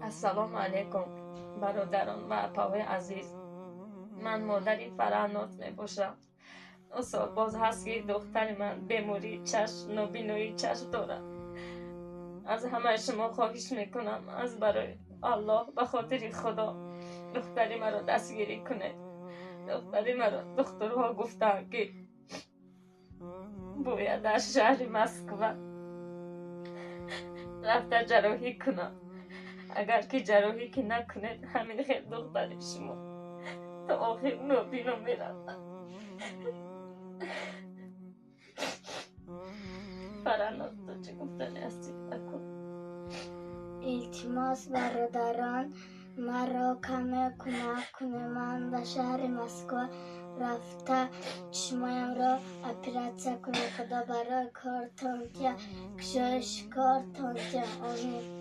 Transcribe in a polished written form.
Ассалому алайкум, бародарон ва апаҳои азиз. Ман модари Фараҳноз мебошам. Сол боз ҳаст, ки духтари ман бемории чашм, нобиноии чашм дорад. Аз ҳамаи шумо хоҳиш мекунам, аз барои Аллоҳ, ба хотири Худо духтари маро дастгирӣ кунед. Духтари маро духтурҳо гуфтанд, ки бояд дар шаҳри Москва рафта ҷарроҳӣ кунам. Агар ки ҷарроҳӣ ки накунед, ҳамин хел духтари шумо то охир нобино меравад. Фараҳноз, ту чӣ гуфтанӣ ҳастӣ? Илтимос, бародарон, маро каме кӯмак кунед. Ман ба шаҳри Москва рафта чишмоямро оператсия кунем. Худо барои кортон тия, кушоиши кортон тия. Омин.